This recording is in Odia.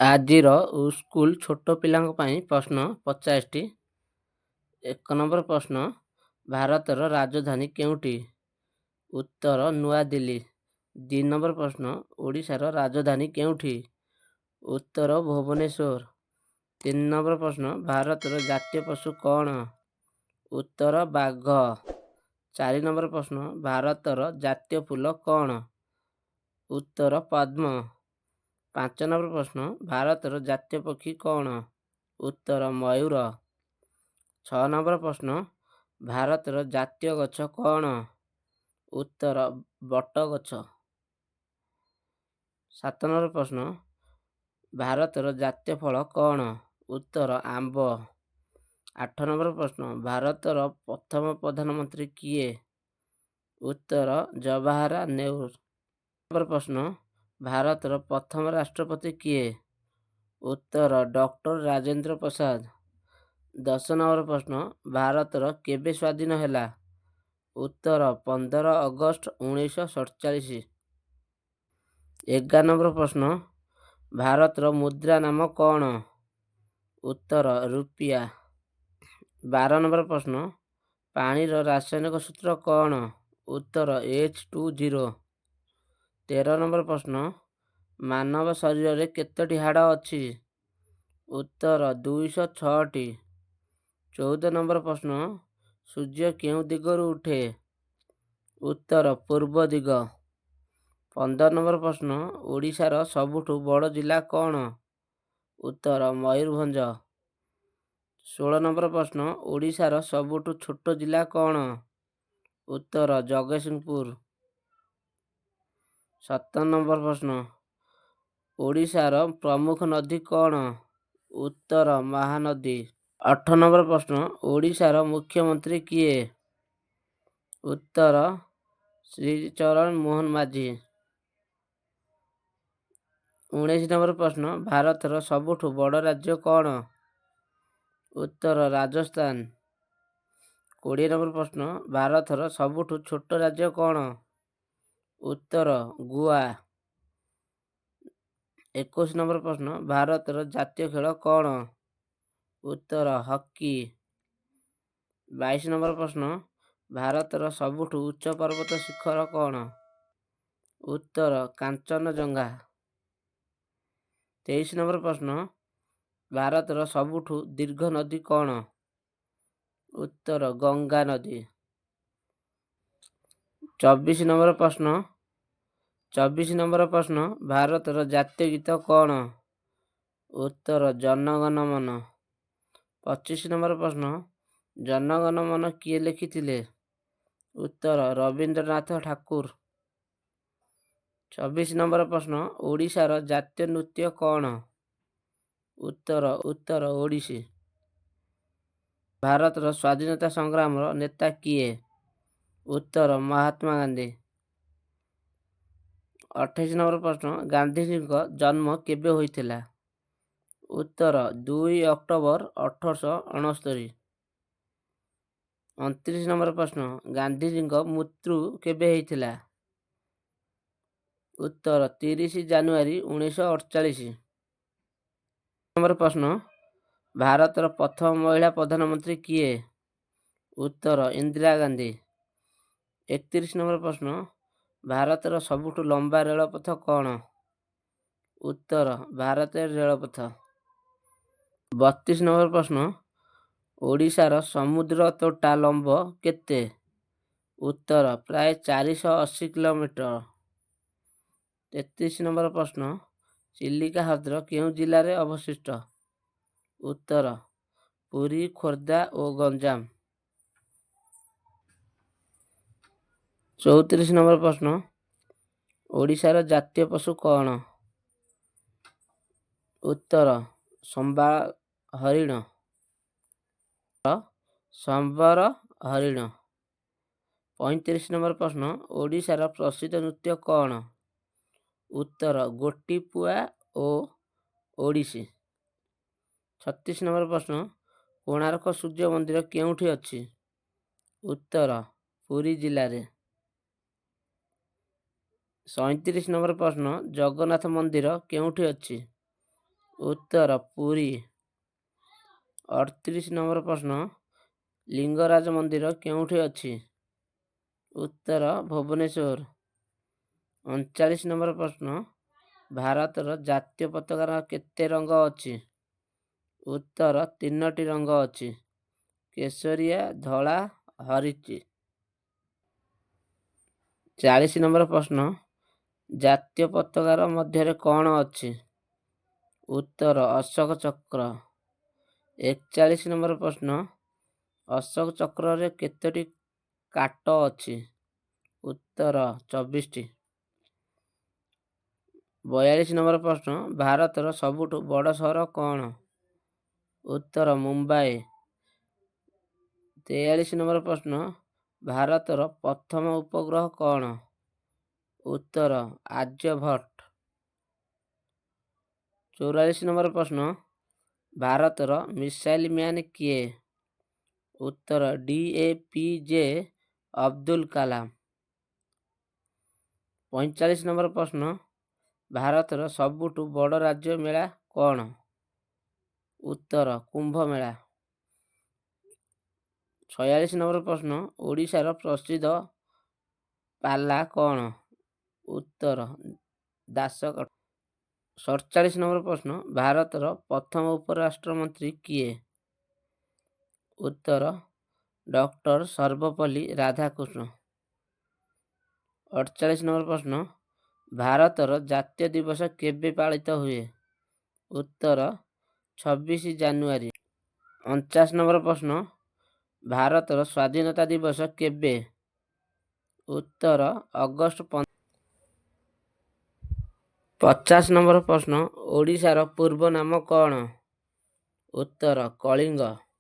ଆଜିର ସ୍କୁଲ ଛୋଟ ପିଲାଙ୍କ ପାଇଁ ପ୍ରଶ୍ନ 50ଟି। 1 ନମ୍ବର ପ୍ରଶ୍ନ, ଭାରତର ରାଜଧାନୀ କେଉଁଠି? ଉତ୍ତର, ନୂଆଦିଲ୍ଲୀ। 2 ନମ୍ବର ପ୍ରଶ୍ନ, ଓଡ଼ିଶାର ରାଜଧାନୀ କେଉଁଠି? ଉତ୍ତର, ଭୁବନେଶ୍ୱର। 3 ନମ୍ବର ପ୍ରଶ୍ନ, ଭାରତର ଜାତୀୟ ପଶୁ କ'ଣ? ଉତ୍ତର, ବାଘ। 4 ନମ୍ବର ପ୍ରଶ୍ନ, ଭାରତର ଜାତୀୟ ଫୁଲ କ'ଣ? ଉତ୍ତର, ପଦ୍ମ। 5 ନମ୍ବର ପ୍ରଶ୍ନ, ଭାରତର ଜାତୀୟ ପକ୍ଷୀ କ'ଣ? ଉତ୍ତର, ମୟୂର। 6 ନମ୍ବର ପ୍ରଶ୍ନ, ଭାରତର ଜାତୀୟ ଗଛ କ'ଣ? ଉତ୍ତର, ବଟଗଛ। 7 ନମ୍ବର ପ୍ରଶ୍ନ, ଭାରତର ଜାତୀୟ ଫଳ କ'ଣ? ଉତ୍ତର, ଆମ୍ବ। 8 ନମ୍ବର ପ୍ରଶ୍ନ, ଭାରତର ପ୍ରଥମ ପ୍ରଧାନମନ୍ତ୍ରୀ କିଏ? ଉତ୍ତର, ଜବାହରଲାଲ ନେହେରୁ। ନମ୍ବର ପ୍ରଶ୍ନ, ଭାରତର ପ୍ରଥମ ରାଷ୍ଟ୍ରପତି କିଏ? ଉତ୍ତର, ଡକ୍ଟର ରାଜେନ୍ଦ୍ର ପ୍ରସାଦ। 10 ନମ୍ବର ପ୍ରଶ୍ନ, ଭାରତର କେବେ ସ୍ୱାଧୀନ ହେଲା? ଉତ୍ତର, 15 ଅଗଷ୍ଟ 1947। 11 ନମ୍ବର ପ୍ରଶ୍ନ, ଭାରତର ମୁଦ୍ରା ନାମ କ'ଣ? ଉତ୍ତର, ରୁପିଆ। 12 ନମ୍ବର ପ୍ରଶ୍ନ, ପାଣିର ରାସାୟନିକ ସୂତ୍ର କ'ଣ? ଉତ୍ତର, H2O। 13 number ପ୍ରଶ୍ନ, ମାନବ ଶରୀରରେ କେତୋଟି ହାଡ଼ ଅଛି? ଉତ୍ତର, 206ଟି। 14 ନମ୍ବର ପ୍ରଶ୍ନ, ସୂର୍ଯ୍ୟ କେଉଁ ଦିଗରୁ ଉଠେ? ଉତ୍ତର, ପୂର୍ବ ଦିଗ। 15 ନମ୍ବର ପ୍ରଶ୍ନ, ଓଡ଼ିଶାର ସବୁଠୁ ବଡ଼ ଜିଲ୍ଲା କ'ଣ? ଉତ୍ତର, ମୟୂରଭଞ୍ଜ। 16 ନମ୍ବର ପ୍ରଶ୍ନ, ଓଡ଼ିଶାର ସବୁଠୁ ଛୋଟ ଜିଲ୍ଲା କ'ଣ? ଉତ୍ତର, ଜଗତସିଂହପୁର। 17 ନମ୍ବର ପ୍ରଶ୍ନ, ଓଡ଼ିଶାର ପ୍ରମୁଖ ନଦୀ କ'ଣ? ଉତ୍ତର, ମହାନଦୀ। 18 ନମ୍ବର ପ୍ରଶ୍ନ, ଓଡ଼ିଶାର ମୁଖ୍ୟମନ୍ତ୍ରୀ କିଏ? ଉତ୍ତର, ଶ୍ରୀ ଚରଣ ମୋହନ ମାଝୀ। 19 ନମ୍ବର ପ୍ରଶ୍ନ, ଭାରତର ସବୁଠୁ ବଡ଼ ରାଜ୍ୟ କ'ଣ? ଉତ୍ତର, ରାଜସ୍ଥାନ। 20 ନମ୍ବର ପ୍ରଶ୍ନ, ଭାରତର ସବୁଠୁ ଛୋଟ ରାଜ୍ୟ କ'ଣ? ଉତ୍ତର, ଗୋଆ। 21 ନମ୍ବର ପ୍ରଶ୍ନ, ଭାରତର ଜାତୀୟ ଖେଳ କ'ଣ? ଉତ୍ତର, ହକି। 22 ନମ୍ବର ପ୍ରଶ୍ନ, ଭାରତର ସବୁଠୁ ଉଚ୍ଚ ପର୍ବତ ଶିଖର କ'ଣ? ଉତ୍ତର, କାଞ୍ଚନଜଙ୍ଘା। 23 ନମ୍ବର ପ୍ରଶ୍ନ, ଭାରତର ସବୁଠୁ ଦୀର୍ଘ ନଦୀ କ'ଣ? ଉତ୍ତର, ଗଙ୍ଗା ନଦୀ। 24 ନମ୍ବର ପ୍ରଶ୍ନ, 24 ନମ୍ବର ପ୍ରଶ୍ନ, ଭାରତର ଜାତୀୟ ଗୀତ କ'ଣ? ଉତ୍ତର, ଜନଗଣ ମନ। 25 ନମ୍ବର ପ୍ରଶ୍ନ, ଜନଗଣ ମନ କିଏ ଲେଖିଥିଲେ? ଉତ୍ତର, ରବୀନ୍ଦ୍ରନାଥ ଠାକୁର। 26 ନମ୍ବର ପ୍ରଶ୍ନ, ଓଡ଼ିଶାର ଜାତୀୟ ନୃତ୍ୟ କ'ଣ? ଉତ୍ତର, ଓଡ଼ିଶୀ। ଭାରତର ସ୍ୱାଧୀନତା ସଂଗ୍ରାମର ନେତା କିଏ? ଉତ୍ତର, ମହାତ୍ମା ଗାନ୍ଧୀ। 28 ନମ୍ବର ପ୍ରଶ୍ନ, ଗାନ୍ଧିଜୀଙ୍କ ଜନ୍ମ କେବେ ହୋଇଥିଲା? ଉତ୍ତର, 2 ଅକ୍ଟୋବର 1869। 29 ନମ୍ବର ପ୍ରଶ୍ନ, ଗାନ୍ଧିଜୀଙ୍କ ମୃତ୍ୟୁ କେବେ ହୋଇଥିଲା? ଉତ୍ତର, 30 ଜାନୁଆରୀ 1948। ନମ୍ବର ପ୍ରଶ୍ନ, ଭାରତର ପ୍ରଥମ ମହିଳା ପ୍ରଧାନମନ୍ତ୍ରୀ କିଏ? ଉତ୍ତର, ଇନ୍ଦିରା ଗାନ୍ଧୀ। 31 ନମ୍ବର ପ୍ରଶ୍ନ, ଭାରତର ସବୁଠୁ ଲମ୍ବା ରେଳପଥ କ'ଣ? ଉତ୍ତର, ଭାରତୀୟ ରେଳପଥ। 32 ନମ୍ବର ପ୍ରଶ୍ନ, ଓଡ଼ିଶାର ସମୁଦ୍ର ତଟ ଲମ୍ବ କେତେ? ଉତ୍ତର, ପ୍ରାୟ 480 କିଲୋମିଟର। 33 ନମ୍ବର ପ୍ରଶ୍ନ, ଚିଲିକା ହ୍ରଦ କେଉଁ ଜିଲ୍ଲାରେ ଅବସ୍ଥିତ? ଉତ୍ତର, ପୁରୀ, ଖୋର୍ଦ୍ଧା ଓ ଗଞ୍ଜାମ। 34 ନମ୍ବର ପ୍ରଶ୍ନ, ଓଡ଼ିଶାର ଜାତୀୟ ପଶୁ କ'ଣ? ଉତ୍ତର, ସମ୍ବାର ହରିଣ, ସମ୍ବର ହରିଣ। 35 ନମ୍ବର ପ୍ରଶ୍ନ, ଓଡ଼ିଶାର ପ୍ରସିଦ୍ଧ ନୃତ୍ୟ କ'ଣ? ଉତ୍ତର, ଗୋଟିପୁଆ ଓ ଓଡ଼ିଶୀ। 36 ନମ୍ବର ପ୍ରଶ୍ନ, କୋଣାର୍କ ସୂର୍ଯ୍ୟ ମନ୍ଦିର କେଉଁଠି ଅଛି? ଉତ୍ତର, ପୁରୀ ଜିଲ୍ଲାରେ। 37 ନମ୍ବର ପ୍ରଶ୍ନ, ଜଗନ୍ନାଥ ମନ୍ଦିର କେଉଁଠି ଅଛି? ଉତ୍ତର ପୁରୀ। 38 ନମ୍ବର ପ୍ରଶ୍ନ, ଲିଙ୍ଗରାଜ ମନ୍ଦିର କେଉଁଠି ଅଛି? ଉତ୍ତର ଭୁବନେଶ୍ୱର। 39 ନମ୍ବର ପ୍ରଶ୍ନ, ଭାରତର ଜାତୀୟ ପତାକାର କେତେ ରଙ୍ଗ ଅଛି? ଉତ୍ତର ତିନୋଟି ରଙ୍ଗ ଅଛି, କେଶରିଆ, ଧଳା, ହରିଚି। 40 ନମ୍ବର ପ୍ରଶ୍ନ, ଜାତୀୟ ପତାକାର ମଧ୍ୟରେ କ'ଣ ଅଛି? ଉତ୍ତର ଅଶୋକ ଚକ୍ର। 41 ନମ୍ବର ପ୍ରଶ୍ନ, ଅଶୋକ ଚକ୍ରରେ କେତୋଟି କାଟ ଅଛି? ଉତ୍ତର 24ଟି। 42 ନମ୍ବର ପ୍ରଶ୍ନ, ଭାରତର ସବୁଠୁ ବଡ଼ ସହର କ'ଣ? ଉତ୍ତର ମୁମ୍ବାଇ। 43 ନମ୍ବର ପ୍ରଶ୍ନ, ଭାରତର ପ୍ରଥମ ଉପଗ୍ରହ କ'ଣ? ଉତ୍ତର ଆର୍ଯ୍ୟଭଟ୍ଟ। 44 ନମ୍ବର ପ୍ରଶ୍ନ, ଭାରତର ମିସାଇଲ୍ ମ୍ୟାନ୍ କିଏ? ଉତ୍ତର ଡି. ଏ. ପି. ଜେ. ଅବଦୁଲ କାଲାମ। 45 ନମ୍ବର ପ୍ରଶ୍ନ, ଭାରତର ସବୁଠୁ ବଡ଼ ରାଜ୍ୟ ମେଳା କ'ଣ? ଉତ୍ତର କୁମ୍ଭମେଳା। 46 ନମ୍ବର ପ୍ରଶ୍ନ, ଓଡ଼ିଶାର ପ୍ରସିଦ୍ଧ ପାଲା କ'ଣ? ଉତ୍ତର ଦାସକାଠିଆ। 47 ନମ୍ବର ପ୍ରଶ୍ନ, ଭାରତର ପ୍ରଥମ ଉପରାଷ୍ଟ୍ରମନ୍ତ୍ରୀ କିଏ? ଉତ୍ତର ଡକ୍ଟର ସର୍ବପଲ୍ଲୀ ରାଧାକୃଷ୍ଣ। 48 ନମ୍ବର ପ୍ରଶ୍ନ, ଭାରତର ଜାତୀୟ ଦିବସ କେବେ ପାଳିତ ହୁଏ? ଉତ୍ତର 26 ଜାନୁଆରୀ। 49 ନମ୍ବର ପ୍ରଶ୍ନ, ଭାରତର ସ୍ୱାଧୀନତା ଦିବସ କେବେ? ଉତ୍ତର ଅଗଷ୍ଟ। 50 ନମ୍ବର ପ୍ରଶ୍ନ, ଓଡ଼ିଶାର ପୂର୍ବ ନାମ କ'ଣ? ଉତ୍ତର କଳିଙ୍ଗ।